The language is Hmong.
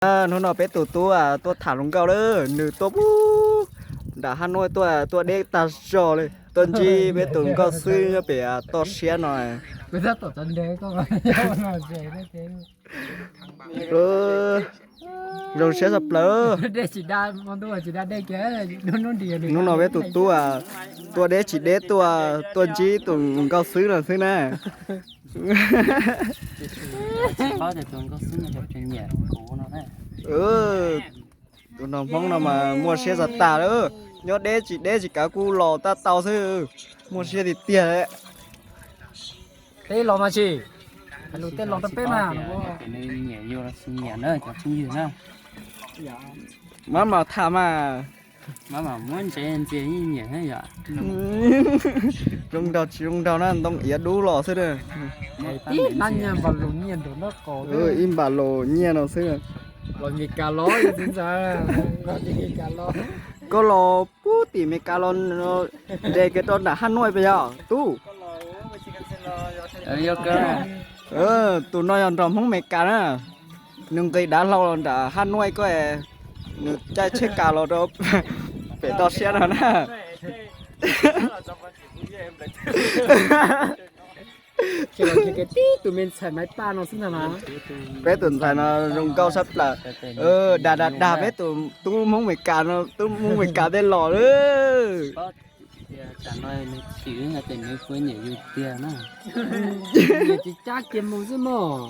Hnub no peb tus tub tuaj tham hluas nkauj lawm, nws tuaj pub nram Hab Nuaj tuaj, tuaj deb tag zog li, tuaj ntsib peb tus nkauj xwb nyob pem toj siab no. Zoo siab tshaj plaws. Hnub no peb tus tub tuaj deb tsis deb tuaj, tuaj ntsib tus nkauj xwb no xwb na. Tus no Hmoob no mas muaj siab tag tag lawm, nyob deb tsis deb tsis kav kuj los tab tau xwb, muaj siab tiag tiag. Tej los mas tsis, tej los rau peb mas. Mab mas tham mas. Zoo nraug tsis zoo nraug na, ntoo iav dub los xwb. Ib npam los nyiaj no xwb. Koj los pub tim Meskas los nres kiag rau nram Hab Nuaj pes yog tub. Tus no yog nrog Hmoob Meskas na, nws nqis dav hlau los nram Hab Nuaj koj, nws caij tsheb kas los rau pem toj siab no na. Tib tus me ntxhais Maiv Paj no xwb ntag na. Peb tus ntxhais no zoo nkauj sab plaws. Dag dag dag peb tus tub Hmoob Meskas no, tub Hmoob Meskas tej los lawm. Tsis cab kiag mus xwb mog.